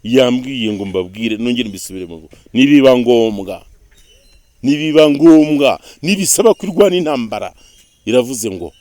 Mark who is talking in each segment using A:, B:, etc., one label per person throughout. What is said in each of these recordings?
A: Yambwiye ngo mbabwire, nongere mbisubiremo ngo nibiba ngombwa, nibiba ngombwa, nibisaba kurwana intambara, iravuze ngo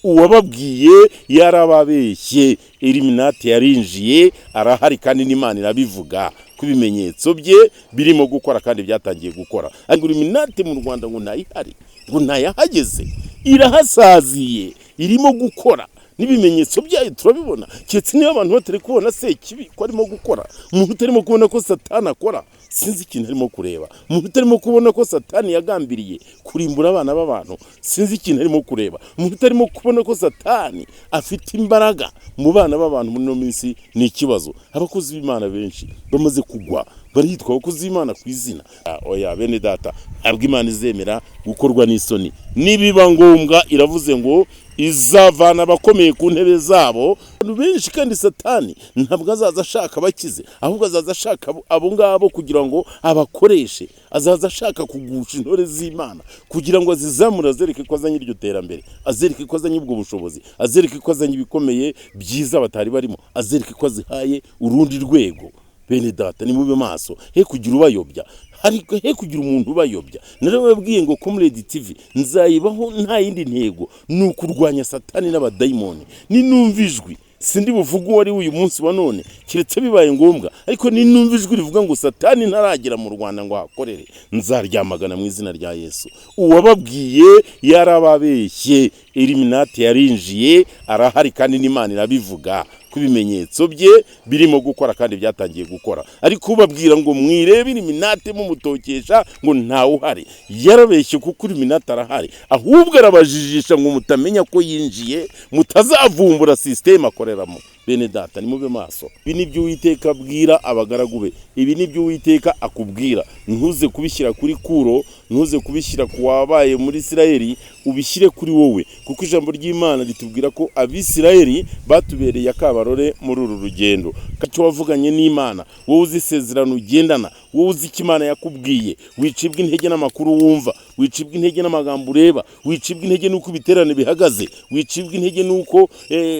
A: uwababwiye yarababeshye. Illuminati yarinjiye, arahari, kandi n'Imana irabivuga ko ibimenyetso bye birimo gukora kandi byatangiye gukora. Ariko Illuminati mu Rwanda ngo ntayihari, ngo ntayahageze, irahasaziye, irimo gukora n'ibimenyetso byayo turabibona. Keretse niba abantu batari kubona Sekibi ko arimo gukora. Umuntu utarimo kubona ko Satani akora, sinzi ikintu arimo kureba. Umuntu utarimo kubona ko Satani yagambiriye kurimbura abana b'abantu, sinzi ikintu arimo kureba. Umuntu utarimo kubona ko Satani afite imbaraga mu bana b'abantu muri ino minsi, ni ikibazo. Abakozi b'Imana benshi bamaze kugwa, baritwa abakozi b'Imana ku izina. Oya bene data, ntabwo Imana izemera gukorwa n'isoni. Nibiba ngombwa, iravuze ngo izavana abakomeye ku ntebe zabo. Abantu benshi, kandi Satani ntabwo azaza ashaka abakize, ahubwo azaza ashaka abo ngabo kugira ngo abakoreshe. Azaza ashaka kugusha intore z'Imana kugira ngo azizamure, azereke ko azanye iryo terambere, azereke ko azanye ubwo bushobozi, azereke ko azanye ibikomeye byiza batari barimo, azereke ko azihaye urundi rwego. Bene data, ni mube maso, he kugira ubayobya, he kugira umuntu ubayobya. Narababwiye ngo Comrade TV nzayibaho nta yindi ntego, ni ukurwanya Satani n'abadayimoni. Ninumva ijwi, sindi buvuge uwo ari uyu munsi wa none keretse bibaye ngombwa, ariko ninumva ijwi rivuga ngo Satani ntaragera mu Rwanda ngo ahakorere, nzaryamagana mu izina rya Yesu. Uwababwiye yarababeshye. Illuminati yarinjiye, arahari, kandi n'Imana irabivuga ko ibimenyetso bye birimo gukora kandi byatangiye gukora. Ariko ubabwira ngo mwirebe Illuminati mumutokesha ngo ntawe uhari, yarabeshye, kuko Illuminati arahari, ahubwo arabajijisha ngo mutamenya ko yinjiye, mutazavumbura système akoreramo. Bene data, nimube maso. Ibi ni byo Uwiteka abwira abagaragu be, ibi ni byo Uwiteka akubwira. Ntuze kubishyira kuri Kuro, ntuze kubishyira ku wabaye muri Isirayeli, ubishyire kuri wowe, kuko ijambo ry'Imana ritubwira ko Abisirayeli batubereye akabarore muri uru rugendo. Icyo wavuganye n'Imana, wowe uzi isezerano ugendana, wowe uzi icyo Imana yakubwiye, wicibwa intege n'amakuru wumva, wicibwa intege n'amagambo ureba, wicibwa intege n'uko ibiterane bihagaze, wicibwa intege n'uko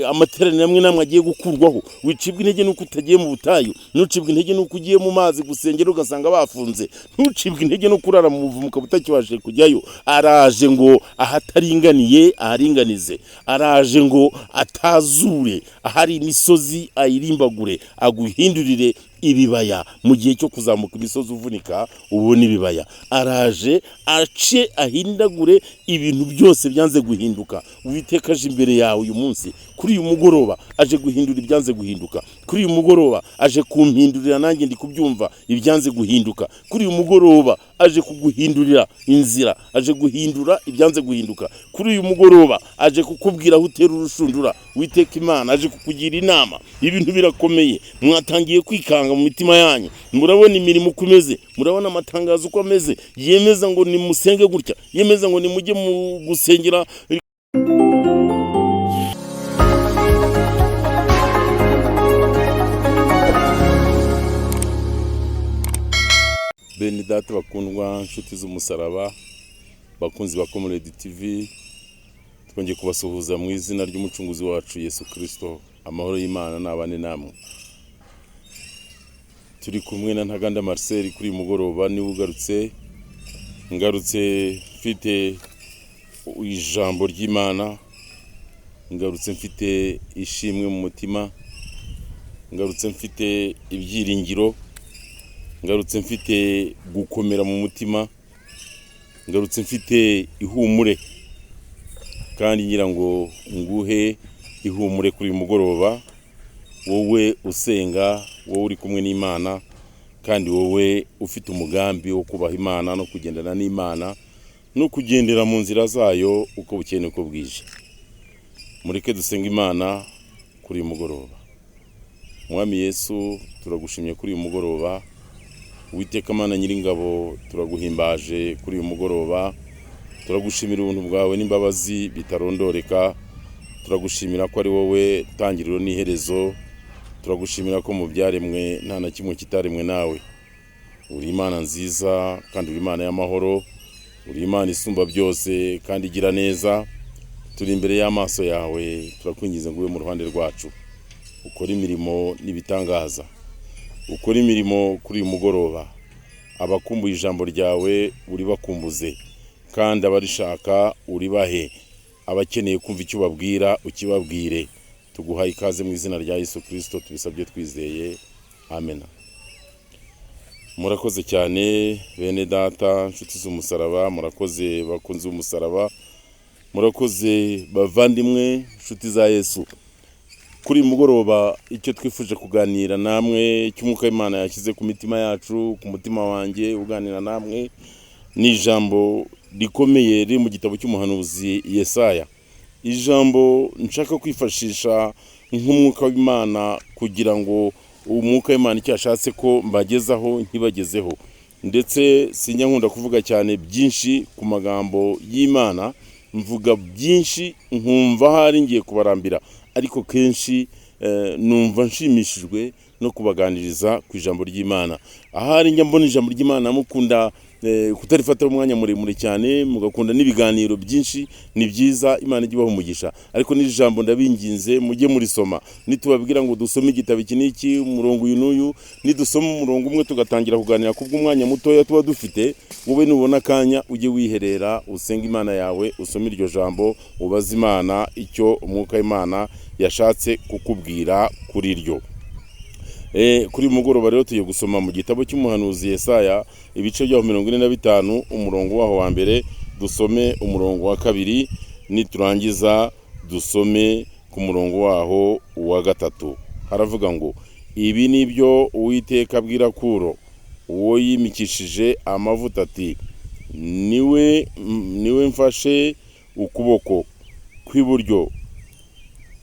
A: amateraniro amwe n'amwe agiye gukurwaho, wicibwa intege n'uko utagiye mu butayu, ntucibwe intege n'uko ugiye mu mazi gusengera ugasanga bafunze, ntucibwe intege no kurara mu buvumo ukaba utakibashije kujyayo. Araje ngo ahataringaniye aharinganize, araje ngo atazure ahari imisozi ayirimbagure, aguhindurire ibibaya. Mu gihe cyo kuzamuka imisozi uvunika, ubona ibibaya. Araje ace ahindagure ibintu byose byanze guhinduka. Uwiteka aje imbere yawe uyu munsi, kuri uyu mugoroba, aje guhindura ibyanze guhinduka. Kuri uyu mugoroba aje kumpindurira, nanjye ndi kubyumva, ibyanze guhinduka. Kuri uyu mugoroba aje kuguhindurira inzira, aje guhindura ibyanze guhinduka. Kuri uyu mugoroba aje kukubwira aho utera urushundura. Uwiteka Imana aje kukugira inama. Ibintu birakomeye, mwatangiye kwikanga mu mitima yanyu. Murabona imirimo uko imeze, murabona amatangazo uko ameze, yemeza ngo nimusenge gutya, yemeza ngo nimujye mu gusengera. Bene data bakundwa, inshuti z'umusaraba, bakunzi ba Comrade TV, twongeye kubasuhuza mu izina ry'Umucunguzi wacu Yesu Kristo. Amahoro y'Imana nabane namwe. Turi kumwe na Ntaganda Marcel kuri uyu mugoroba, niwe ugarutse. Ngarutse mfite ijambo ry'Imana, ngarutse mfite ishimwe mu mutima, ngarutse mfite ibyiringiro, ngarutse mfite gukomera mu mutima, ngarutse mfite ihumure, kandi ngira ngo nguhe ihumure kuri uyu mugoroba, wowe usenga, wowe uri kumwe n'Imana, kandi wowe ufite umugambi wo kubaha Imana no kugendana n'Imana no kugendera mu nzira zayo uko bukeye n'uko bwije. Mureke dusenga Imana kuri uyu mugoroba. Mwami Yesu, turagushimye kuri uyu mugoroba. Uwiteka Mana Nyiringabo, turaguhimbaje kuri uyu mugoroba. Turagushimira ubuntu bwawe n'imbabazi bitarondoreka. Turagushimira ko ari wowe tangiriro n'iherezo. Turagushimira ko mu byaremwe nta na kimwe kitaremwe nawe. Uri Imana nziza kandi uri Imana y'amahoro, uri Imana isumba byose kandi igira neza. Turi imbere y'amaso yawe, turakwinginze ngo ube mu ruhande rwacu, ukore imirimo n'ibitangaza. Ukore imirimo kuri uyu mugoroba. Abakumbuye ijambo ryawe uribakumbuze, kandi abarishaka uribahe. Abakeneye kumva icyo ubabwira ukibabwire. Tuguhaye ikaze mu izina rya Yesu Kirisito, tubisabye twizeye, amena. Murakoze cyane bene data, inshuti z'umusaraba, murakoze bakunzi b'umusaraba, murakoze bavandimwe, inshuti za Yesu. Kuri uyu mugoroba icyo twifuje kuganira namwe, icyo Umwuka w'Imana yashyize ku mitima yacu, ku mutima wanjye uganira namwe, ni ijambo rikomeye riri mu gitabo cy'umuhanuzi Yesaya. Ijambo nshaka kwifashisha nk'Umwuka w'Imana kugira ngo Umwuka w'Imana icyo yashatse ko mbagezaho nkibagezeho. Ndetse sinjya nkunda kuvuga cyane byinshi ku magambo y'Imana, mvuga byinshi nkumva ahari ngiye kubarambira, ariko kenshi numva nshimishijwe no kubaganiriza ku ijambo ry'Imana. Ahari njya mbona ijambo ry'Imana mukunda kutarifata umwanya muremure cyane, mugakunda n'ibiganiro byinshi, ni byiza, Imana ijye ibaha umugisha. Ariko n'ijambo ndabinginze mujye murisoma. Nitubabwira ngo dusome igitabo iki n'iki, umurongo uyu n'uyu, nidusoma umurongo umwe tugatangira kuganira kubw'umwanya mutoya tuba dufite, wowe nubona akanya ujye wiherera usenge Imana yawe, usome iryo jambo, ubaze Imana icyo Umwuka w'Imana yashatse kukubwira kuri ryo. Kuri uyu mugoroba rero tugiye gusoma mu gitabo cy'umuhanuzi Yesaya, ibice byaho 45, umurongo waho wa mbere, dusome umurongo wa kabiri, niturangiza dusome ku murongo waho wa gatatu. Haravuga ngo: ibi ni byo Uwiteka abwira Kuro, uwo yimikishije amavuta, ati: niwe mfashe ukuboko kw'iburyo,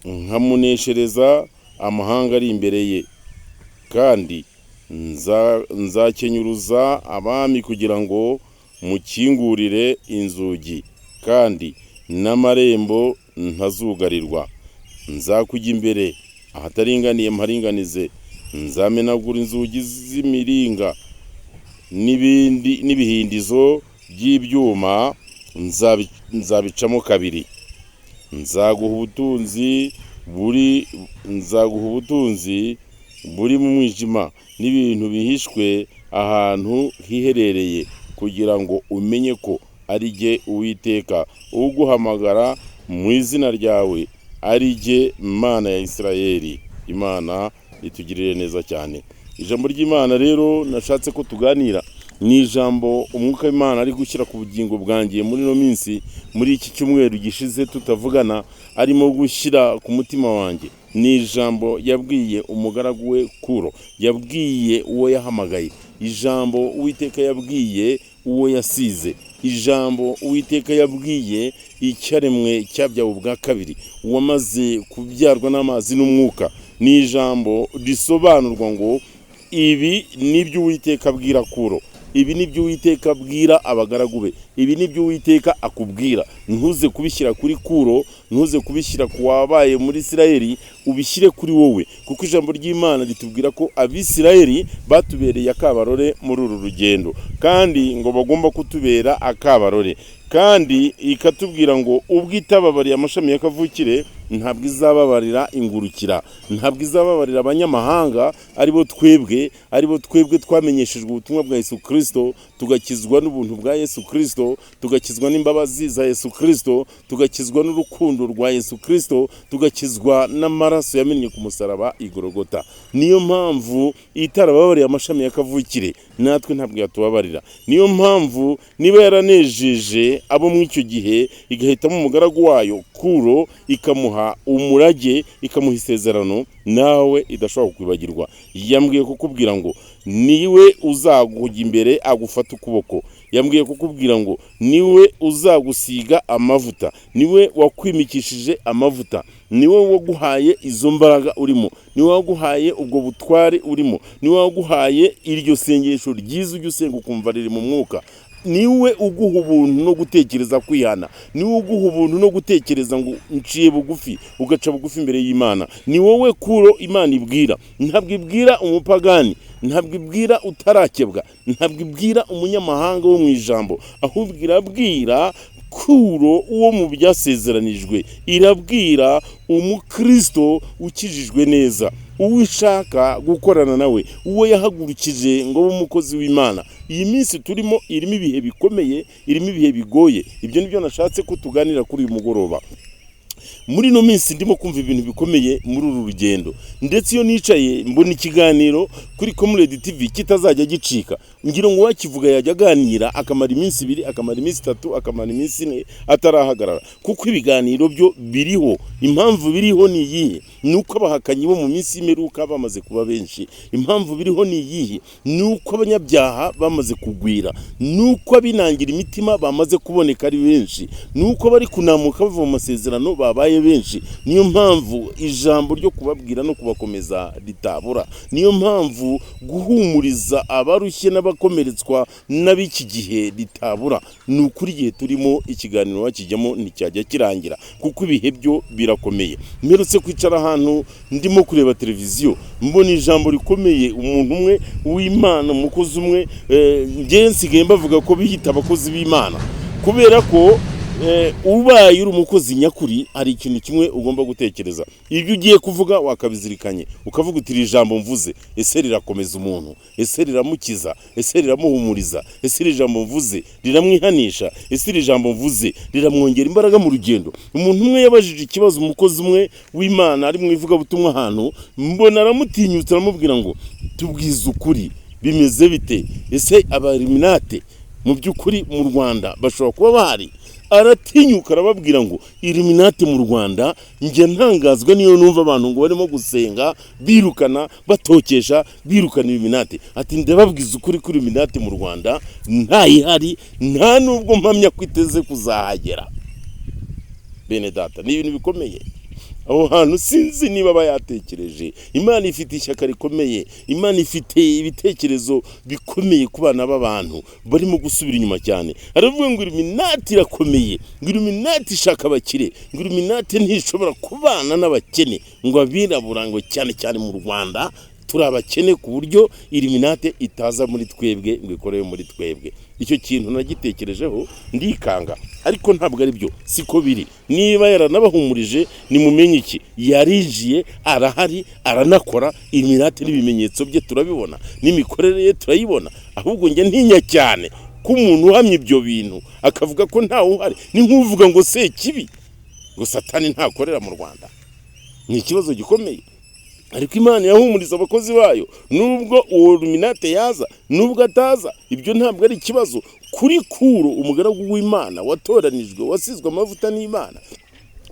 A: nkamuneshereza amahanga ari imbere ye, kandi nzakenyuruza abami kugira ngo mukingurire inzugi, kandi n'amarembo ntazugarirwa. Nzakujya imbere ahataringaniye mparinganize, nzamenagura inzugi z'imiringa n'ibindi n'ibihindizo by'ibyuma nzabicamo kabiri. Nzaguha ubutunzi buri mu mwijima n'ibintu bihishwe ahantu hiherereye, kugira ngo umenye ko ari jye Uwiteka uguhamagara mu izina ryawe, ari jye Mana ya Isirayeli. Imana itugirire neza cyane. Ijambo ry'Imana rero nashatse ko tuganira ni ijambo Umwuka w'Imana ari gushyira ku bugingo bwanjye muri ino minsi, muri iki cyumweru gishize tutavugana, arimo gushyira ku mutima wanjye. Ni ijambo yabwiye umugaragu we Kuro, yabwiye uwo yahamagaye, ijambo Uwiteka yabwiye uwo yasize, ijambo Uwiteka yabwiye icyaremwe cyabyawe ubwa kabiri, uwamaze kubyarwa n'amazi n'umwuka. Ni ijambo risobanurwa ngo: ibi nibyo Uwiteka abwira Kuro, ibi nibyo Uwiteka abwira abagaragu be, ibi nibyo Uwiteka akubwira. Ntuze kubishyira kuri Kuro, ntuze kubishyira ku wabaye muri Isirayeli, ubishyire kuri wowe, kuko ijambo ry'Imana ritubwira ko Abisirayeli batubereye akabarore muri uru rugendo, kandi ngo bagomba kutubera akabarore. Kandi ikatubwira ngo ubwo itababariye amashami ya kavukire, ntabwo izababarira ingurukira, ntabwo izababarira abanyamahanga, aribo twebwe twamenyeshejwe ubutumwa bwa Yesu Kristo, tugakizwa n'ubuntu bwa Yesu Kristo, tugakizwa n'imbabazi za Yesu Kristo, tugakizwa n'urukundo rwa Yesu Kristo, tugakizwa n'amaraso yamennye ku musaraba i Golgota. Niyo mpamvu itarababariye amashami ya kavukire, natwe ntabwo yatubabarira. Niyo mpamvu niba yaranejeje abo muri icyo gihe, igahitamo umugaragu wayo Kuro, ikamuha umurage, ikamuha isezerano, nawe idashobora kukwibagirwa. Yambwiye kukubwira ngo niwe uzagujya imbere agufata ukuboko. Yambwiye kukubwira ngo niwe uzagusiga amavuta, niwe wakwimikishije amavuta, niwe waguhaye izo mbaraga urimo, niwe waguhaye ubwo butware urimo, niwe waguhaye iryo sengesho ryiza ujya usenga ukumva riri mu mwuka, niwe uguha ubuntu no gutekereza kwihana, niwe uguha ubuntu no gutekereza ngo nciye bugufi, ugaca bugufi imbere y'Imana. Ni wowe Kuro Imana ibwira. Ntabwo ibwira umupagani, ntabwo ibwira utarakebwa, ntabwo ibwira umunyamahanga wo mu ijambo, ahubwo irabwira Kuro uwo mu byasezeranijwe, irabwira umukristo ukijijwe neza. Uwo ishaka gukorana nawe, uwo yahagurukije ngo abe umukozi w'Imana. Iyi minsi turimo irimo ibihe bikomeye, irimo ibihe bigoye. Ibyo nibyo nashatse ko tuganira kuri uyu mugoroba. Muri ino minsi ndimo kumva ibintu bikomeye muri uru rugendo, ndetse iyo nicaye mbona ikiganiro kuri Comrade TV kitazajya gicika. Ngira ngo uwakivuga yajya aganira akamara iminsi 2, akamara iminsi 3, akamara iminsi 4 atarahagarara, kuko ibiganiro byo biriho. Impamvu biriho ni iyihe? Ni uko abahakanyi bo mu minsi y'imperuka bamaze kuba benshi. Impamvu biriho ni iyihe? Ni uko abanyabyaha bamaze kugwira, ni uko abinangira imitima bamaze kuboneka ari benshi, ni uko bari kunamuka bava mu masezerano babaye benshi. Niyo mpamvu ijambo ryo kubabwira no kubakomeza ritabura. Niyo mpamvu guhumuriza abarushye n'abakomeretswa n'ab'iki gihe ritabura. Ni ukuri igihe turimo ikiganiro wakijyamo nticyajya kirangira, kuko ibihe byo birakomeye. Mperutse kwicara ahantu ndimo kureba televiziyo, mbona ijambo rikomeye, umuntu umwe w'Imana, umukozi umwe, njye nsigaye mbavuga ko biyita abakozi b'Imana, kubera ko ubaye uri umukozi nyakuri hari ikintu kimwe ugomba gutekereza. Ibyo ugiye kuvuga wakabizirikanye, ukavuga uti iri jambo mvuze ese rirakomeza umuntu, ese riramukiza, ese riramuhumuriza, ese iri jambo mvuze riramwihanisha, ese iri jambo mvuze riramwongera imbaraga mu rugendo. Umuntu umwe yabajije ikibazo umukozi umwe w'Imana ari mu ivugabutumwa ahantu, mbona aramutinyutse aramubwira ngo tubwize ukuri, bimeze bite? Ese abariminate mu by'ukuri mu Rwanda bashobora kuba bahari? Aratinyuka arababwira ngo Illuminati mu Rwanda, njye ntangazwa niyo numva abantu ngo barimo gusenga birukana, batokesha, birukana Illuminati. Ati ndababwiza ukuri ko Illuminati mu Rwanda ntayihari, nta nubwo mpamya ko iteze kuzahagera. Bene data, ni ibintu bikomeye. Aho hantu sinzi niba bayatekereje. Imana ifite ishyaka rikomeye, Imana ifite ibitekerezo bikomeye ku bana b'abantu barimo gusubira inyuma cyane. Aravuga ngo Illuminati irakomeye, ngo Illuminati ishaka abakire, ngo Illuminati ntishobora kubana n'abakene, ngo abirabura, ngo cyane cyane mu Rwanda turi abakene ku buryo Illuminati itaza muri twebwe ngo ikorere muri twebwe. Icyo kintu nagitekerejeho ndikanga, ariko ntabwo ari byo, siko biri. Niba yaranabahumurije, nimumenye iki, yarinjiye, arahari, aranakora. Illuminati n'ibimenyetso bye turabibona, n'imikorere ye turayibona. Ahubwo njye ntinya cyane ko umuntu uhamya ibyo bintu akavuga ko ntawe uhari, ni nk'uvuga ngo Sekibi, ngo Satani ntakorera mu Rwanda. Ni ikibazo gikomeye. Ariko Imana yahumuriza abakozi bayo, nubwo uwo Illuminati yaza, nubwo ataza, ibyo ntabwo ari ikibazo kuri Kuro, umugaragu w'Imana watoranijwe, wasizwe amavuta n'Imana.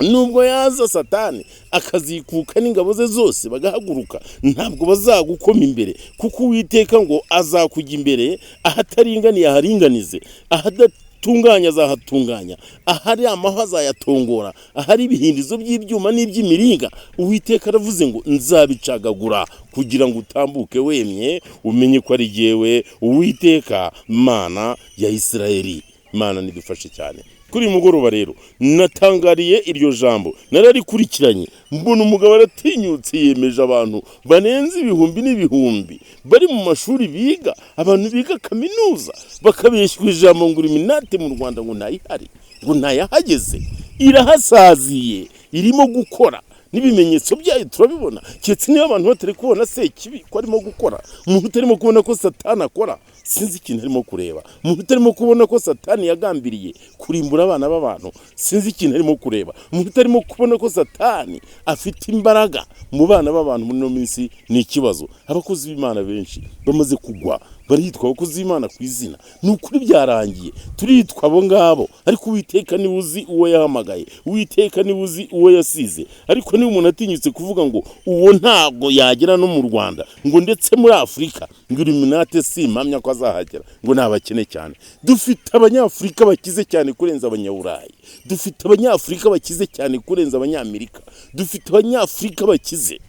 A: Nubwo yaza Satani akazikuka n'ingabo ze zose bagahaguruka, ntabwo bazagukoma imbere, kuko Uwiteka ngo azakujya imbere, ahataringaniye aharinganize, ahadatunganya azahatunganya, ahari amahwa azayatongora, ahari ibihindizo by'ibyuma n'iby'imiringa, Uwiteka aravuze ngo nzabicagagura kugira ngo utambuke wemye, umenye ko ari jyewe Uwiteka Mana ya Isirayeli. Imana nidufashe cyane. Kuri uyu mugoroba rero natangariye iryo jambo, nararikurikiranye, mbona umugabo aratinyutse yemeje abantu barenze ibihumbi n'ibihumbi bari mu mashuri biga, abantu biga kaminuza, bakabeshywa ijambo ngo Illuminati mu Rwanda ngo ntayihari, ngo ntayahageze. Irahasaziye, irimo gukora, n'ibimenyetso byayo turabibona. Keretse niba abantu batari kubona Sekibi ko arimo gukora. Umuntu utarimo kubona ko Satani akora, sinzi ikintu arimo kureba. Umuntu utarimo kubona ko Satani yagambiriye kurimbura abana b'abantu, sinzi ikintu arimo kureba. Umuntu utarimo kubona ko Satani afite imbaraga mu bana b'abantu muri ino minsi, ni ikibazo. Abakozi b'Imana benshi bamaze kugwa, baritwa abakozi b'Imana ku izina. Ni ukuri byarangiye, turitwa abo ngabo, ariko Uwiteka niwe uzi uwo yahamagaye, Uwiteka niwe uzi uwo yasize. Ariko niba umuntu atinyutse kuvuga ngo uwo ntabwo yagera no mu Rwanda, ngo ndetse muri Afurika, ngo Illuminati si impamya ko azahagera, ngo ni abakene cyane. Dufite Abanyafurika bakize cyane kurenza Abanyaburayi, dufite Abanyafurika bakize cyane kurenza Abanyamerika, dufite Abanyafurika bakize.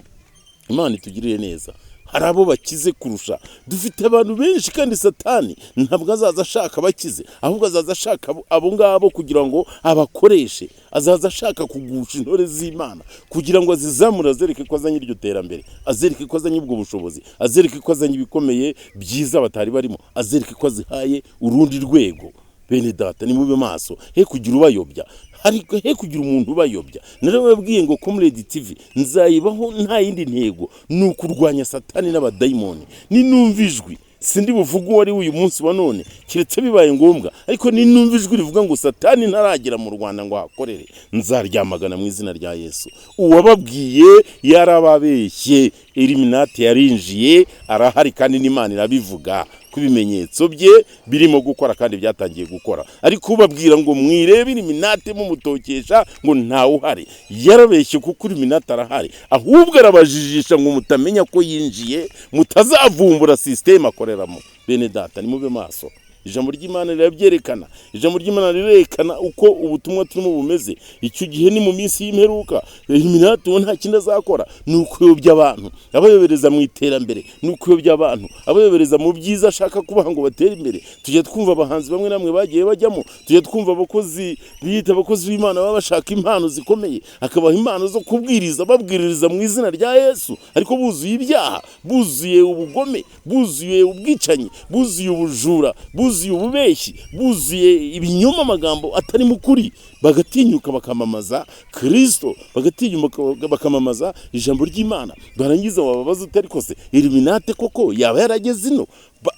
A: Imana itugirire neza, hari abo bakize kurusha. Dufite abantu benshi, kandi Satani ntabwo azaza ashaka abakize, ahubwo azaza ashaka abo ngabo kugira ngo abakoreshe. Azaza ashaka kugusha intore z'Imana kugira ngo azizamure, azereke ko azanye iryo terambere, azereke ko azanye ubwo bushobozi, azereke ko azanye ibikomeye byiza batari barimo, azereke ko azihaye urundi rwego. Bene data, nimube maso, he kugira ubayobya. Hari he kugira umuntu ubayobya. Narababwiye ngo Comrade TV nzayibaho nta yindi ntego, ni ukurwanya Satani n'abadayimoni. Ninumva ijwi, sindi buvuge uwo ari uyu munsi wa none keretse bibaye ngombwa, ariko ninumva ijwi rivuga ngo Satani ntaragera mu Rwanda ngo ahakorere, nzaryamagana mu izina rya Yesu. Uwababwiye yarababeshye. Illuminati yarinjiye, arahari, kandi n'Imana irabivuga ko ibimenyetso bye birimo gukora kandi byatangiye gukora. Ariko ubabwira ngo mwirebe Illuminati mumutokesha ngo ntawe uhari, yarabeshye, kuko Illuminati arahari. Ahubwo arabajijisha ngo mutamenya ko yinjiye, mutazavumbura système akoreramo. Bene data, nimube maso. Ijambo ry'Imana rirabyerekana. Ijambo ry'Imana rirerekana uko ubutumwa turimo bumeze. Icyo gihe ni mu minsi y'imperuka. Illuminati uwo nta kindi azakora, ni ukuyobya abantu abayobereza mu iterambere, ni ukuyobya abantu abayobereza mu byiza ashaka kubaha ngo batere imbere. Tujya twumva abahanzi bamwe namwe bagiye bajyamo, tujya twumva abakozi biyita abakozi b'Imana baba bashaka impano zikomeye, akabaha impano zo kubwiriza, babwiririza mu izina rya Yesu, ariko buzuye ibyaha, buzuye ubugome, buzuye ubwicanyi, buzuye ubujura, buzuye ububeshyi, buzuye ibinyoma, amagambo atari mu kuri. Bagatinyuka bakamamaza Kirisito, bagatinyuka bakamamaza ijambo ry'Imana. Barangiza wababaza uti: "Ariko se Illuminati koko yaba yarageze ino?"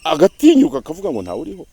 A: Agatinyuka akavuga ngo ntawe uriho.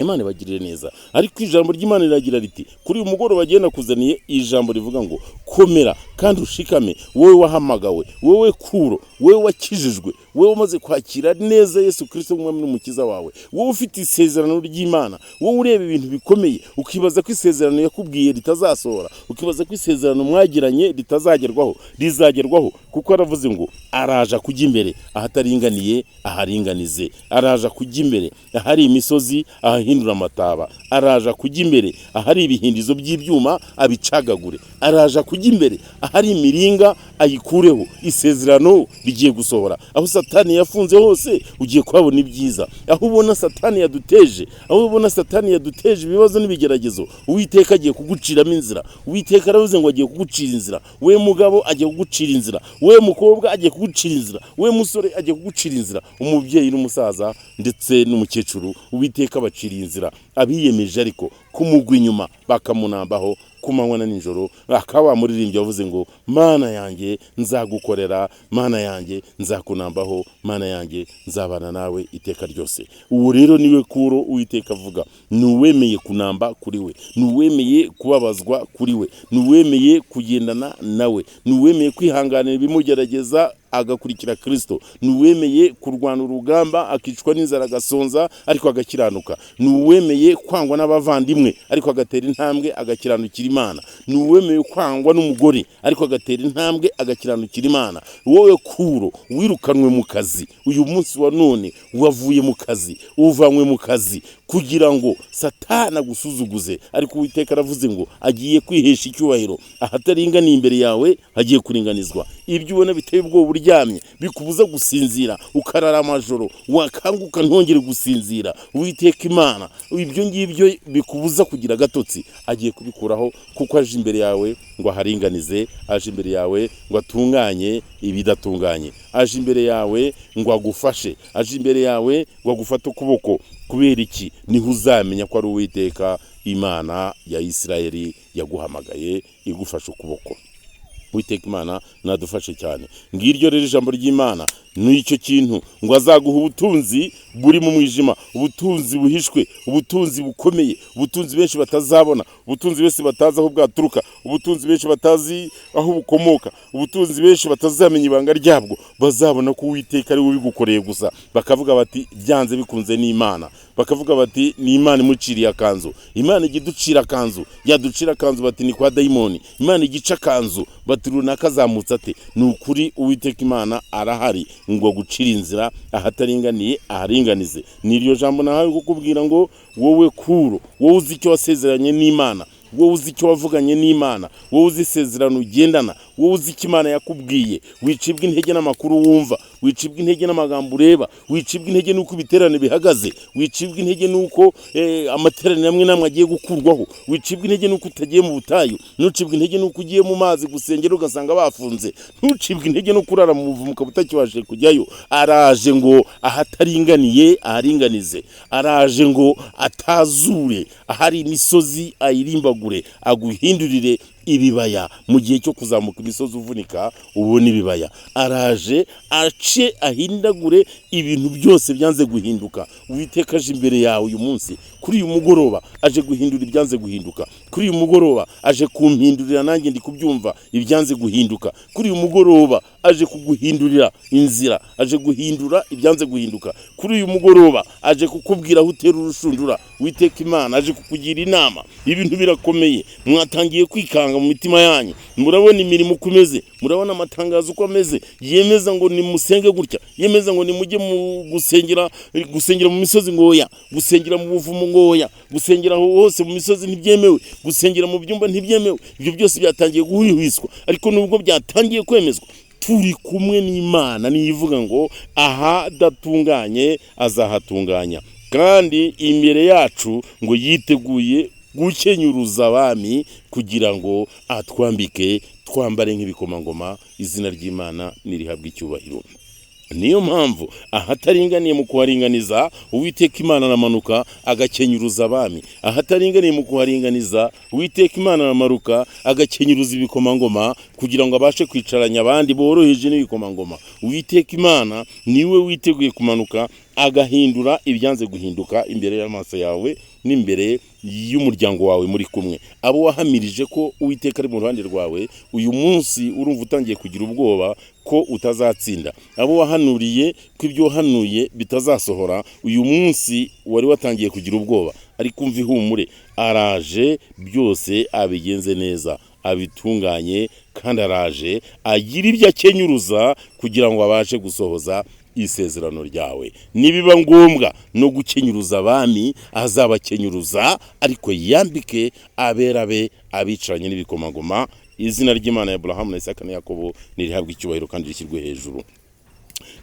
A: Imana ibagirire neza. Ariko ijambo ry'Imana riragira riti: kuri uyu mugoroba agenda kuzaniye ijambo rivuga ngo komera kandi ushikame, wowe wahamagawe, wowe Kuro, wowe wakijijwe, wowe umaze kwakira neza Yesu Kirisito nk'umwami n'umukiza wawe, wowe ufite isezerano ry'Imana, wowe ureba ibintu bikomeye ukibaza ko isezerano yakubwiye ritazasohora, ukibaza ko isezerano mwagiranye ritazagerwaho. Rizagerwaho, kuko aravuze ngo araja kujya imbere ahataringaniye aharinganize, araja kujya imbere ahari imisozi ahahindura amataba, araja kujya imbere ahari ibihindizo by'ibyuma abicagagure, araja kujya imbere ahari imiringa ayikureho. Isezerano rigiye gusohora. Aho Satani yafunze hose ugiye kuhabona ibyiza. Aho ubona Satani yaduteje, aho ubona Satani yaduteje ibibazo n'ibigeragezo, Uwiteka agiye kuguciramo inzira. Uwiteka aravuze ngo agiye kugucira inzira. We mugabo, agiye kugucira inzira. We mukobwa, agiye kugucira inzira. We musore, agiye kugucira inzira. Umubyeyi n'umusaza ndetse n'umukecuru, Uwiteka abaciriye inzira. Abiyemeje ariko kumugwa inyuma, bakamunambaho ku manywa na nijoro, akaba wamuririmbyi wavuze ngo: "Mana yanjye, nzagukorera, Mana yanjye, nzakunambaho, Mana yanjye, nzabana nawe iteka ryose." Uwo rero niwe Kuro Uwiteka avuga. Ni uwemeye kunamba kuri we, ni uwemeye kubabazwa kuri we, ni uwemeye kugendana nawe, ni uwemeye kwihanganira ibimugerageza agakurikira Kirisito, ni uwemeye kurwana urugamba akicwa n'inzara agasonza ariko agakiranuka, ni uwemeye kwangwa n'abavandimwe ariko agatera intambwe agakiranukira Imana, ni uwemeye kwangwa n'umugore ariko agatera intambwe agakiranukira Imana. Wowe Kuro wirukanwe mu kazi, uyu munsi wa none wavuye mu kazi, uvanywe mu kazi kugira ngo Satana agusuzuguze, ariko Uwiteka aravuze ngo agiye kwihesha icyubahiro. Ahataringaniye imbere yawe hagiye kuringanizwa. Ibyo ubona biteye ubwoba uryamye, bikubuza gusinzira, ukarara amajoro, wakanguka ntongere gusinzira, Uwiteka Imana ibyo ngibyo bikubuza kugira agatotsi agiye kubikuraho, kuko aje imbere yawe ngo aharinganize, aje imbere yawe ngo atunganye ibidatunganye, aje imbere yawe ngo agufashe, aje imbere yawe ngo agufate ukuboko. Kubera iki? Niho uzamenya ko ari Uwiteka Imana ya Isirayeli yaguhamagaye igufashe ukuboko. Uwiteka Imana nadufashe cyane. Ngiryo rero ijambo ry'Imana. Ni icyo kintu ngo azaguha ubutunzi buri mu mwijima, ubutunzi buhishwe, ubutunzi bukomeye, ubutunzi benshi batazabona, ubutunzi benshi batazi aho bwaturuka, ubutunzi benshi batazi aho bukomoka, ubutunzi benshi batazamenya ibanga ryabwo. Bazabona ko Uwiteka ari we ubigukoreye gusa, bakavuga bati: "Byanze bikunze ni Imana." Bakavuga bati: "Ni Imana imuciriye akanzu." Imana ijya iducira akanzu, yaducira akanzu bati: "Ni kwa dayimoni." Imana igica akanzu bati: "Runaka azamutse ate?" Ni ukuri, Uwiteka Imana arahari ngo agucire inzira ahataringaniye aharinganize. Ni iryo jambo nahawe kukubwira ngo wowe Kuro, wowe uzi icyo wasezeranye n'Imana, wowe uzi icyo wavuganye n'Imana, wowe uzi isezerano ugendana. Wowe uzi icyo Imana yakubwiye, wicibwa intege n'amakuru wumva, wicibwa intege n'amagambo ureba, wicibwa intege n'uko ibiterane bihagaze, wicibwa intege n'uko amateraniro amwe n'amwe agiye gukurwaho, wicibwa intege n'uko utagiye mu butayu, ntucibwe intege n'uko ugiye mu mazi gusengera ugasanga bafunze, ntucibwe intege no kurara mu buvumo ukaba utakibashije kujyayo. Araje ngo ahataringaniye aharinganize, araje ngo atazure ahari imisozi ayirimbagure, aguhindurire ibibaya. Mu gihe cyo kuzamuka imisozi uvunika ubona ibibaya, araje ace ahindagure ibintu byose byanze guhinduka. Uwiteka aje imbere yawe uyu munsi, kuri uyu mugoroba aje guhindura ibyanze guhinduka. Kuri uyu mugoroba aje kumpindurira, nanjye ndi kubyumva, ibyanze guhinduka. Kuri uyu mugoroba aje kuguhindurira inzira, aje guhindura ibyanze guhinduka. Kuri uyu mugoroba aje kukubwira aho utera urushundura. Uwiteka Imana aje kukugira inama. Ibintu birakomeye, mwatangiye kwikanga mu mitima yanyu, murabona imirimo uko imeze, murabona amatangazo uko ameze, yemeza ngo nimusenge gutya, yemeza ngo nimujye mu gusengera, gusengera mu misozi ngo oya, gusengera mu buvumo ngo oya, gusengera aho hose mu misozi ntibyemewe, gusengera mu byumba ntibyemewe. Ibyo byose byatangiye guhwihwiswa, ariko nubwo byatangiye kwemezwa, turi kumwe n'Imana niyo ivuga ngo ahadatunganye azahatunganya, kandi imbere yacu ngo yiteguye gukenyuruza abami kugira ngo atwambike twambare nk'ibikomangoma. Izina ry'Imana nirihabwe icyubahiro. Niyo mpamvu ahataringaniye mu kuharinganiza, Uwiteka Imana aramanuka agakenyuruza abami. Ahataringaniye mu kuharinganiza, Uwiteka Imana aramanuka agakenyuruza ibikomangoma kugira ngo abashe kwicaranya abandi boroheje n'ibikomangoma. Uwiteka Imana niwe witeguye kumanuka agahindura ibyanze guhinduka imbere y'amaso yawe n'imbere y'umuryango wawe muri kumwe. Abo wahamirije ko Uwiteka ari mu ruhande rwawe, uyu munsi urumva utangiye kugira ubwoba ko utazatsinda. Abo wahanuriye ko ibyo wahanuye bitazasohora, uyu munsi wari watangiye kugira ubwoba, ariko umva ihumure, araje byose abigenze neza, abitunganye, kandi araje agira ibyo akenyuruza kugira ngo abashe gusohoza isezerano ryawe. Nibiba ngombwa no gukenyuruza abami, azabakenyuruza, ariko yambike abera be abicaranye n'ibikomangoma. Izina ry'Imana ya Aburahamu na Isaka na Yakobo nirihabwe icyubahiro kandi rishyirwe hejuru.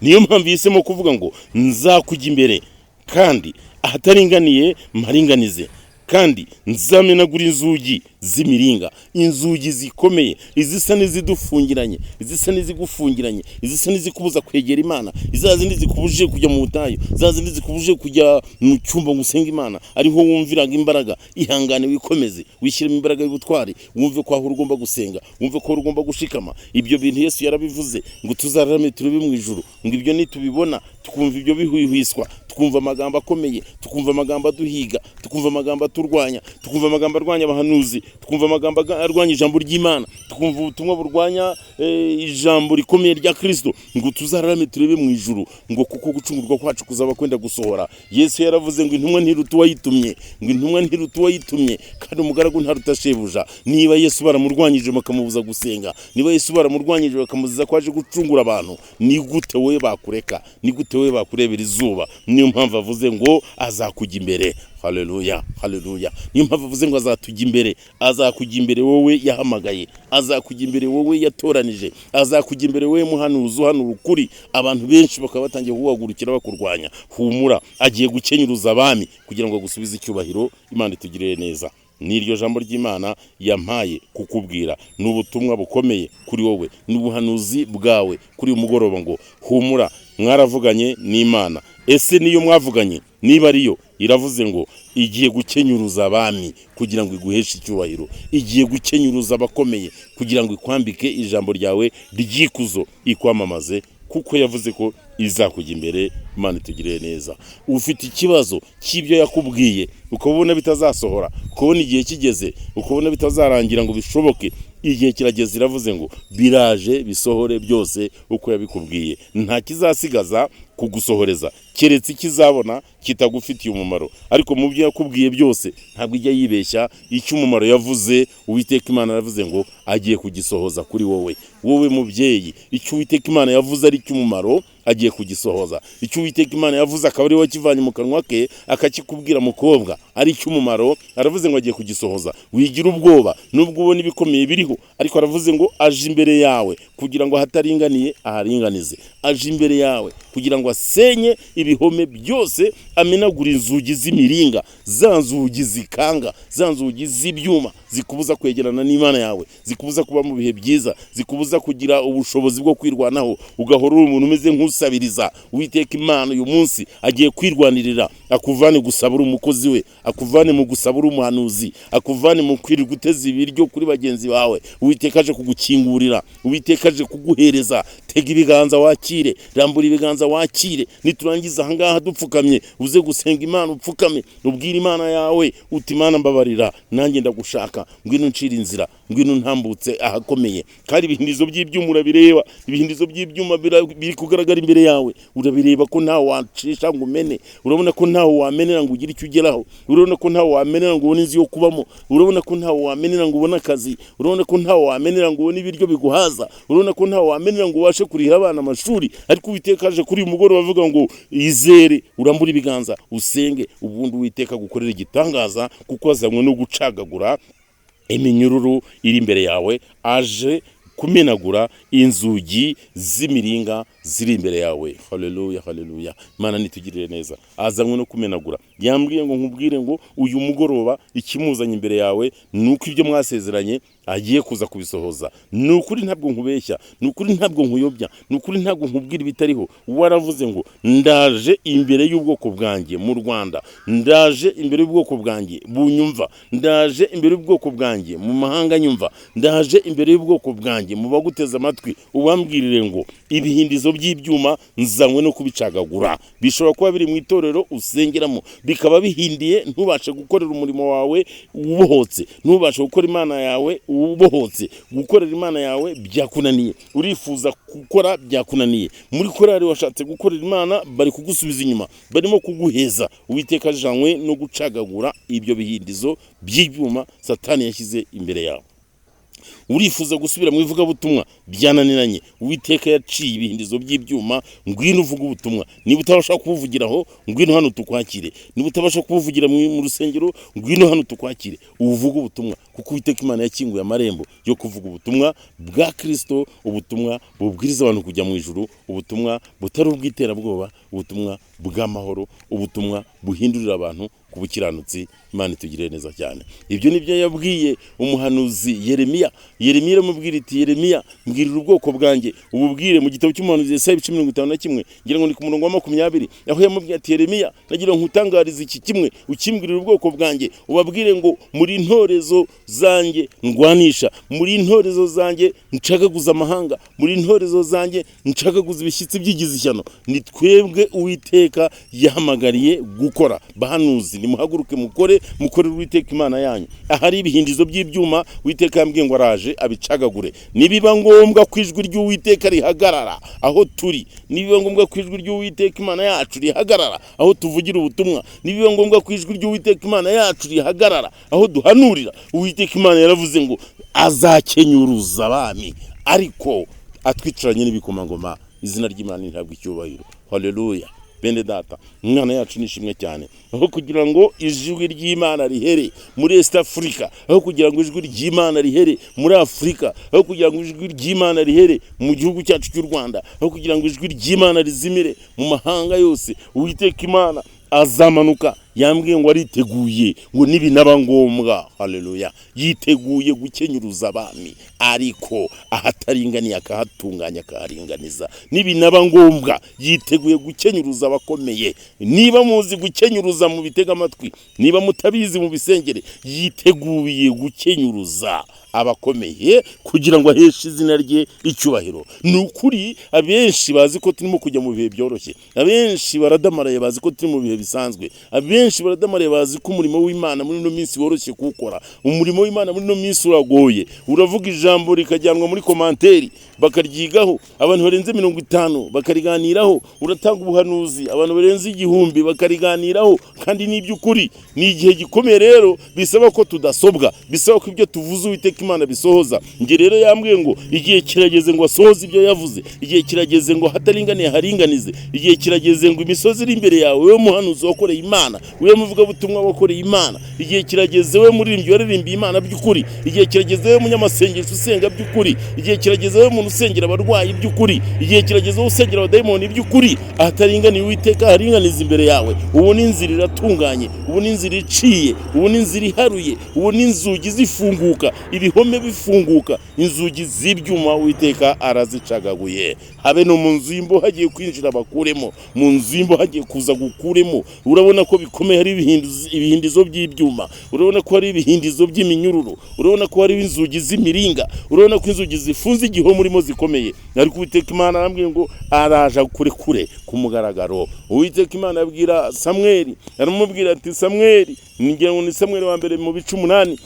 A: Niyo mpamvu yihisemo kuvuga ngo nzakujya imbere, kandi ahataringaniye mparinganize, kandi nzamenagura inzugi z'imiringa, inzugi zikomeye, izisa n'izidufungiranye, izisa n'izigufungiranye, izisa n'izikubuza kwegera Imana, iza zindi zikubujije kujya mu butayu, za zindi zikubujije kujya mu cyumba ngo usenge Imana, ariho wumviraga imbaraga. Ihangane, wikomeze, wishyiremo imbaraga y'ubutwari, wumve ko aho ugomba gusenga, wumve ko ugomba gushikama. Ibyo bintu Yesu yarabivuze ngo tuzararame turebe mu ijuru, ngo ibyo nitubibona, tukumva ibyo bihwihwiswa, tukumva amagambo akomeye, tukumva amagambo aduhiga, tukumva amagambo aturwanya, tukumva amagambo arwanya abahanuzi, tukumva amagambo arwanya ijambo ry'Imana, tukumva ubutumwa burwanya ijambo rikomeye rya Kristo, ngo tuzararame turebe mu ijuru, ngo kuko gucungurwa kwacu kuzaba kwenda gusohora. Yesu yaravuze ngo intumwa ntiruta uwayitumye, ngo intumwa ntiruta uwayitumye, kandi umugaragu ntaruta shebuja. Niba Yesu baramurwanyije bakamubuza gusenga, niba Yesu baramurwanyije bakamuziza ko aje gucungura abantu, ni gute wowe bakureka? Ni gute wowe bakurebera izuba? Niyo mpamvu avuze ngo azakujya imbere. Haleluya, haleluya. Niyo mpamvu avuze ngo azatujya imbere, azakujya imbere wowe yahamagaye, azakujya imbere wowe yatoranije, azakujya imbere wowe muhanuzi uhanura ukuri, abantu benshi bakaba batangiye kuguhagurukira bakurwanya. Humura, agiye gukenyuruza abami kugira ngo agusubize icyubahiro. Imana itugirire neza. N'iryo jambo ry'Imana yampaye kukubwira ni ubutumwa bukomeye kuri wowe, ni ubuhanuzi bwawe kuri uyu mugoroba ngo humura, mwaravuganye n'Imana. Ese niyo mwavuganye? Niba ariyo, iravuze ngo igiye gukenyuruza abami kugira ngo iguheshe icyubahiro, igiye gukenyuruza abakomeye kugira ngo ikwambike ijambo ryawe ry'ikuzo, ikwamamaze, kuko yavuze ko izakujya imbere. Imana itugirire neza. Ufite ikibazo cy'ibyo yakubwiye ukabona bitazasohora, ukabona igihe kigeze, ukabona bitazarangira ngo bishoboke, igihe kirageze, iravuze ngo biraje bisohore byose uko yabikubwiye. Nta kizasigaza kugusohoreza keretse ikizabona kitagufitiye umumaro, ariko mu byo yakubwiye byose ntabwo ijya yibeshya. Icy'umumaro yavuze, Uwiteka Imana yaravuze ngo agiye kugisohoza kuri wowe. Wowe mubyeyi, icyo Uwiteka Imana yavuze ari icy'umumaro. agiye kugisohoza. Icyo Uwiteka Imana yavuze akaba ari we wakivanye mu kanwa ke akakikubwira, mukobwa, ari icy'umumaro, aravuze ngo agiye kugisohoza. Wigira ubwoba nubwo ubona ibikomeye biriho, ariko aravuze ngo aje imbere yawe kugira ngo ahataringaniye aharinganize, aje imbere yawe kugira ngo asenye ibihome byose, amenagure inzugi z'imiringa, za nzugi zikanga, za nzugi z'ibyuma zikubuza kwegerana n'Imana yawe, zikubuza kuba mu bihe byiza, zikubuza kugira ubushobozi bwo kwirwanaho, ugahora uri umuntu umeze nk'usabiriza. Uwiteka Imana uyu munsi agiye kwirwanirira, akuvane gusaba uri umukozi we, akuvane mu gusaba uri umuhanuzi, akuvane mu kwirirwa uteze ibiryo kuri bagenzi bawe. Uwiteka aje kugukingurira, Uwiteka aje kuguhereza. Tega ibiganza wakire, rambura ibiganza wakire. Niturangiza ahangaha dupfukamye, uze gusenga Imana upfukame, ubwire Imana yawe uti: "Imana mbabarira, nanjye ndagushaka, ngwino uncire inzira, ngwino ntambutse ahakomeye." Kandi ibihindizo by'ibyuma urabireba, ibihindizo by'ibyuma biri kugaragara imbere yawe, urabireba ko ntawe wacisha ngo umene, urabona ko ntawe wamenera ngo ugire icyo ugeraho, urabona ko ntawe wamenera ngo ubone inzu yo kubamo, urabona ko ntawe wamenera ngo ubone akazi, urabona ko ntawe wamenera ngo ubone ibiryo biguhaza, urabona ko ntawe wamenera ngo ubashe kurihira abana amashuri. Ariko Uwiteka aje kuri uyu mugoroba avuga ngo izere, urambure ibiganza usenge, ubundi Uwiteka agukorera igitangaza, kuko azanywe no gucagagura iminyururu iri imbere yawe, aje kumenagura inzugi z'imiringa ziri imbere yawe. Haleluya, haleluya! Imana nitugirire neza. Azanywe no kumenagura. Yambwiye ngo nkubwire ngo uyu mugoroba ikimuzanye imbere yawe ni uko ibyo mwasezeranye agiye kuza kubisohoza. Ni ukuri ntabwo nkubeshya, ni ukuri ntabwo nkuyobya, ni ukuri ntabwo nkubwira ibitariho. Waravuze ngo ndaje imbere y'ubwoko bwanjye mu Rwanda, ndaje imbere y'ubwoko bwanjye bunyumva, ndaje imbere y'ubwoko bwanjye mu mahanga nyumva, ndaje imbere y'ubwoko bwanjye mu baguteze amatwi, ubambwirire ngo ibihindizo by'ibyuma nzanywe no kubicagagura. Bishobora kuba biri mu itorero usengeramo, bikaba bihindiye, ntubashe gukorera umurimo wawe ubohotse, ntubashe gukora Imana yawe ubohotse. Gukorera Imana yawe byakunaniye, urifuza gukora byakunaniye, muri korari washatse gukorera Imana bari kugusubiza inyuma, barimo kuguheza. Uwiteka ajanywe no gucagagura ibyo bihindizo by'ibyuma Satani yashyize imbere yawe. Urifuza gusubira mu ivugabutumwa byananiranye, Uwiteka yaciye ibihindizo by'ibyuma, ngwino uvuge ubutumwa. Niba utabasha kubuvugiraho, ngwino hano tukwakire. Niba utabasha kubuvugira mu rusengero, ngwino hano tukwakire uvuge ubutumwa, kuko Uwiteka Imana yakinguye amarembo yo kuvuga ubutumwa bwa Kirisito, ubutumwa bubwiriza abantu kujya mu ijuru, ubutumwa butari ubw'iterabwoba, ubutumwa bw'amahoro, ubutumwa buhindurira abantu ku bukiranutsi. Imana itugirire neza cyane. Ibyo nibyo yabwiye umuhanuzi Yeremiya. Yeremiya iramubwira iti: "Yeremiya, mbwirira ubwoko bwanjye ububwire." Mu gitabo cy'umuhanuzi Yesaya ibice 51, ngira ngo ni ku murongo wa 20, aho yamubwiye ati: "Yeremiya, nagira ngo nkutangarize iki kimwe, ukimbwirire ubwoko bwanjye, ubabwire ngo muri intorezo zanjye ndwanisha, muri intorezo zanjye ncagaguza amahanga, muri intorezo zanjye ncagaguza ibishyitsi by'igize ishyano." Ni twebwe Uwiteka yahamagariye gukora. Bahanuzi, nimuhaguruke mukore, mukorere Uwiteka Imana yanyu. Ahari ibihindizo by'ibyuma, Uwiteka yambwiye ngo araje abicagagure. Nibiba ngombwa ko ijwi ry'Uwiteka rihagarara aho turi, nibiba ngombwa ko ijwi ry'Uwiteka Imana yacu rihagarara aho tuvugira ubutumwa, nibiba ngombwa ko ijwi ry'Uwiteka Imana yacu rihagarara aho duhanurira, Uwiteka Imana yaravuze ngo azakenyuruza abami ariko atwicaranye n'ibikomangoma. Izina ry'Imana ntihabwe icyubahiro. Haleluya! Bene data, Imana yacu ni ishimwe cyane. Aho kugira ngo ijwi ry'Imana rihere muri East Africa, aho kugira ngo ijwi ry'Imana rihere muri Afurika, aho kugira ngo ijwi ry'Imana rihere mu gihugu cyacu cy'u Rwanda, aho kugira ngo ijwi ry'Imana rizimire mu mahanga yose, Uwiteka Imana azamanuka. Yambwiye ngo ariteguye, ngo nibinaba ngombwa, haleluya, yiteguye gukenyuruza abami, ariko ahataringaniye akahatunganya, akaharinganiza. Nibinaba ngombwa yiteguye gukenyuruza abakomeye. Niba muzi gukenyuruza mu bitega amatwi, niba mutabizi mu bisengere, yiteguye gukenyuruza abakomeye kugira ngo aheshe izina rye icyubahiro. Ni ukuri abenshi bazi ko turimo kujya mu bihe byoroshye, abenshi baradamaraye bazi ko turi mu bihe bisanzwe, abenshi Benshi baradamariye, bazi ko umurimo w'Imana muri ino minsi woroshye kuwukora. Umurimo w'Imana muri ino minsi uragoye. Uravuga ijambo rikajyanwa muri commentaire, bakaryigaho abantu barenze 50 bakariganiraho. Uratanga ubuhanuzi, abantu barenze 1000 bakariganiraho, kandi ni iby'ukuri. Ni igihe gikomeye rero, bisaba ko tudasobwa, bisaba ko ibyo tuvuze Uwiteka Imana bisohoza. Njye rero yambwiye ngo igihe kirageze ngo asohoze ibyo yavuze, igihe kirageze ngo hataringaniye haringanize, igihe kirageze ngo imisozi iri imbere yawe, wowe muhanuzi wakoreye Imana, wowe muvugabutumwa wakoreye Imana, igihe kirageze wowe muririmbyi waririmbiye Imana by'ukuri, igihe kirageze wowe munyamasengesho usenga by'ukuri, igihe kirageze wowe muntu usengera abarwayi by'ukuri, igihe kirageze wowe usengera abadayimoni by'ukuri. Ahataringaniye Uwiteka haringaniza imbere yawe. Ubu ni inzira iratunganye, ubu ni inzira iciye, ubu ni inzira iharuye, ubu ni inzugi zifunguka, ibihome bifunguka, inzugi z'ibyuma Uwiteka arazicagaguye. Habe no mu nzu y'imbohe hagiye kwinjira bakuremo, mu nzu y'imbohe hagiye kuza gukuremo. Urabona ko bikomeye, hari ibihindizo by'ibyuma, urabona ko hari ibihindizo by'iminyururu, urabona ko hari inzugi z'imiringa, urabona ko inzugi zifunze igihome urimo zikomeye. Ariko Uwiteka Imana arambwiye ngo araje kure kure ku mugaragaro. Uwiteka Imana abwira Samweli, aramubwira ati: "Samweli," ngira ngo ni Samweli wa mbere mu bice 8.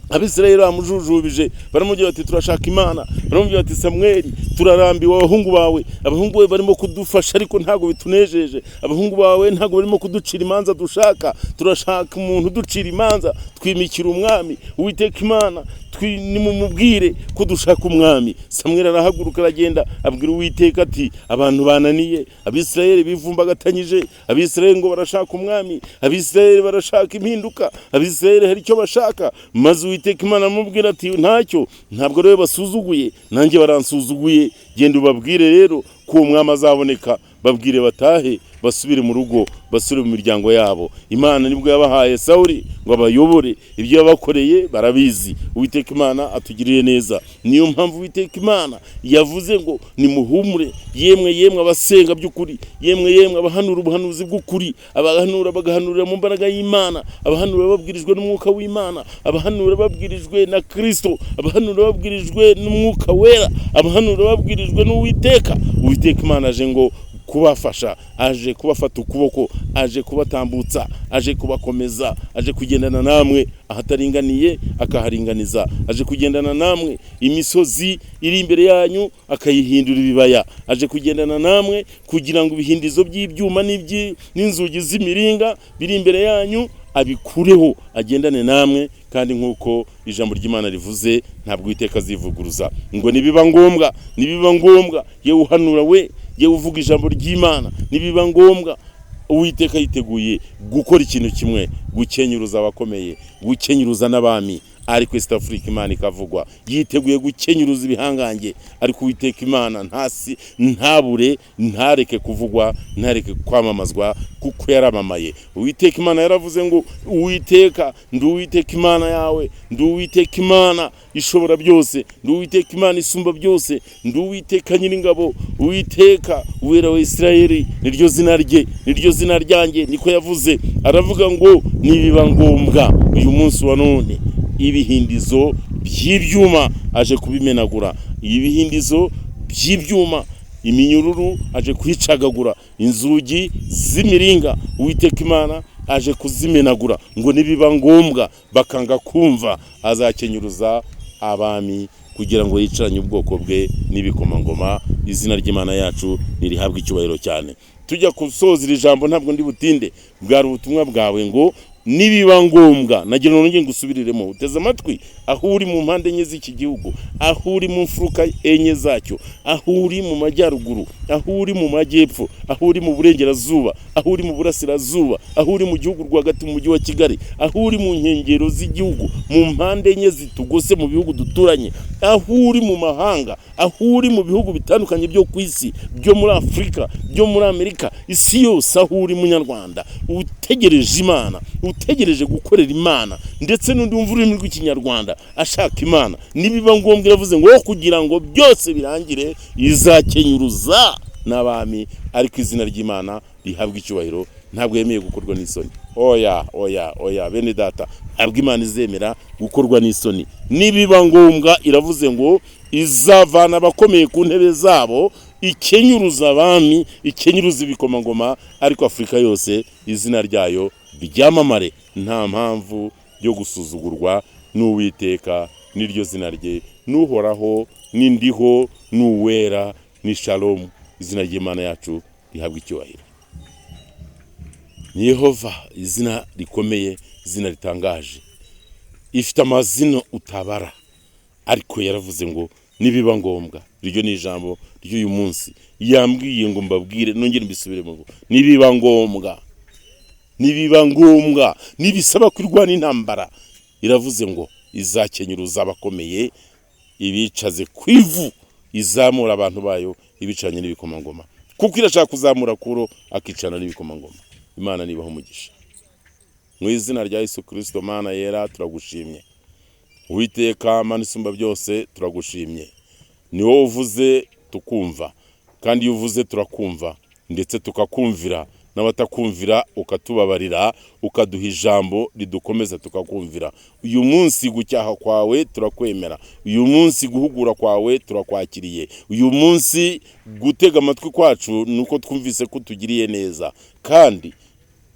A: Abisirayeli bamujujubije, baramubwira bati: "Turashaka Imana." Baramubwira bati: "Samweli, turarambiwe abahungu bawe. Abahungu bawe barimo kudufasha, ariko ntabwo bitunejeje. Abahungu bawe ntabwo barimo kuducira imanza dushaka. Turashaka umuntu uducira imanza. Twimikira umwami. Uwiteka Imana nimumubwire ko dushaka umwami." Samweli arahaguruka, aragenda, abwira Uwiteka ati: "Abantu bananiye, Abisirayeli bivumbagatanyije, Abisirayeli ngo barashaka umwami, Abisirayeli barashaka impinduka, Abisirayeli hari icyo bashaka." Maze Uwiteka Imana amubwira ati: "Ntacyo, ntabwo rero basuzuguye, nanjye baransuzuguye. Genda ubabwire rero ko uwo mwami azaboneka. Babwire batahe, basubire mu rugo, basubire mu miryango yabo." Imana nibwo yabahaye Sawuli ngo abayobore. Ibyo yabakoreye barabizi. Uwiteka Imana atugiriye neza. Niyo mpamvu Uwiteka Imana yavuze ngo nimuhumure, yemwe yemwe abasenga by'ukuri, yemwe yemwe abahanura ubuhanuzi bw'ukuri, abahanura bagahanurira mu mbaraga y'Imana, abahanura babwirijwe n'umwuka w'Imana, abahanura babwirijwe na Kristo, abahanura babwirijwe n'Umwuka Wera, abahanura babwirijwe n'Uwiteka. Uwiteka Imana aje ngo kubafasha, aje kubafata ukuboko, aje kubatambutsa, aje kubakomeza, aje kugendana namwe ahataringaniye akaharinganiza, aje kugendana namwe imisozi iri imbere yanyu akayihindura ibibaya, aje kugendana namwe kugira ngo ibihindizo by'ibyuma n'inzugi z'imiringa biri imbere yanyu abikureho, agendane namwe. Kandi nk'uko ijambo ry'Imana rivuze, ntabwo Uwiteka azivuguruza, ngo nibiba ngombwa, nibiba ngombwa, yewe uhanura we, yewe uvuga ijambo ry'Imana, nibiba ngombwa, Uwiteka yiteguye gukora ikintu kimwe: gukenyuruza abakomeye, gukenyuruza n'abami, ariko East Africa Imana ikavugwa. Yiteguye gukenyuruza ibihangange, ariko Uwiteka Imana ntasi ntabure, ntareke kuvugwa, ntareke kwamamazwa, kuko yaramamaye. Uwiteka Imana yaravuze ngo: "Uwiteka, ndi Uwiteka Imana yawe, ndi Uwiteka Imana ishobora byose, ndi Uwiteka Imana isumba byose, ndi Uwiteka Nyiringabo, Uwiteka Uwera wa Isirayeli niryo zina rye, niryo zina ryanjye." Niko yavuze. Aravuga ngo nibiba ngombwa uyu munsi wa none, ibihindizo by'ibyuma aje kubimenagura, ibihindizo by'ibyuma, iminyururu aje kuyicagagura, inzugi z'imiringa Uwiteka Imana aje kuzimenagura. Ngo nibiba ngombwa bakanga kumva, azakenyuruza abami kugira ngo yicaranye ubwoko bwe n'ibikomangoma. Izina ry'Imana yacu nirihabwe icyubahiro cyane. Tujya gusoza iri jambo, ntabwo ndi butinde. Bwari ubutumwa bwawe ngo nibiba ngombwa. Nagira ngo nongere ngusubiriremo, uteze amatwi aho uri mu mpande enye z'iki gihugu, aho uri mu mfuruka enye zacyo, aho uri mu majyaruguru, aho uri mu majyepfo, aho uri mu burengerazuba, aho uri mu burasirazuba, aho uri mu gihugu rwagati mu mujyi wa Kigali, aho uri mu nkengero z'igihugu, mu mpande enye zitugose mu bihugu duturanye, aho uri mu mahanga, aho uri mu bihugu bitandukanye byo ku isi, byo muri Afurika, byo muri Amerika, isi yose, aho uri munyarwanda utegereje Imana, utegereje gukorera Imana, ndetse n'undi wumva ururimi rw'Ikinyarwanda ashaka Imana, nibiba ngombwa, iravuze ngo kugira ngo byose birangire, izakenyuruza n'abami, ariko izina ry'Imana rihabwa icyubahiro. Ntabwo yemeye gukorwa n'isoni. Oya, oya, oya, bene data, ntabwo Imana izemera gukorwa n'isoni. Nibiba ngombwa, iravuze ngo izavana abakomeye ku ntebe zabo, ikenyuruza abami, ikenyuruza ibikomangoma, ariko Afurika yose izina ryayo Byamamare, nta mpamvu yo gusuzugurwa n'Uwiteka, n'iryo zina rye n'Uhoraho, n'Indiho, n'Uwera, ni Shalomu. Izina ry'Imana yacu rihabwa icyubahiro. Ni Yehova, izina rikomeye, izina ritangaje, ifite amazina utabara, ariko yaravuze ngo nibiba ngombwa. Iryo ni ijambo ry'uyu munsi yambwiye ngo mbabwire, nongere mbisubiremo ngo nibiba ngombwa, nibiba ngombwa, nibisaba kurwana intambara, iravuze ngo izakenyuruza abakomeye, ibicaze ku ivu, izamura abantu bayo, ibicaranye n'ibikomangoma, kuko irashaka kuzamura Kuro akicarana n'ibikomangoma. Imana nibaho umugisha mu izina rya Yesu Kirisito. Mana yera, turagushimye. Uwiteka Mana isumba byose, turagushimye. Ni wowe uvuze tukumva, kandi iyo uvuze turakumva ndetse tukakumvira, n'abatakumvira ukatubabarira, ukaduha ijambo ridukomeza tukakumvira. Uyu munsi gucyaha kwawe turakwemera, uyu munsi guhugura kwawe turakwakiriye, uyu munsi gutega amatwi kwacu ni uko twumvise ko utugiriye neza, kandi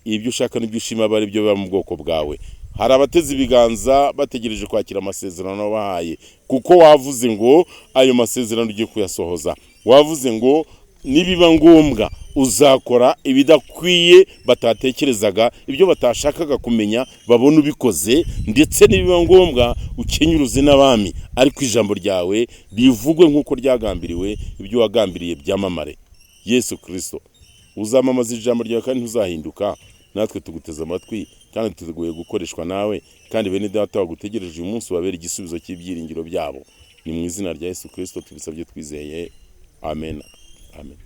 A: ibyo ushaka n'ibyo ushima aba ari byo biba mu bwoko bwawe. Hari abateze ibiganza bategereje kwakira amasezerano wabahaye, kuko wavuze ngo ayo masezerano ugiye kuyasohoza. Wavuze ngo nibiba ngombwa uzakora ibidakwiye batatekerezaga, ibyo batashakaga kumenya babona ubikoze, ndetse nibiba ngombwa ukenyuruze n'abami, ariko ijambo ryawe rivugwe nk'uko ryagambiriwe, ibyo wagambiriye byamamare. Yesu Kirisito, uzamamaza ijambo ryawe kandi ntuzahinduka. Natwe tuguteze amatwi kandi tuteguye gukoreshwa nawe, kandi bene Data bagutegereje uyu munsi ubabere igisubizo cy'ibyiringiro byabo. Ni mu izina rya Yesu Kirisito tubisabye twizeye, amen, amen.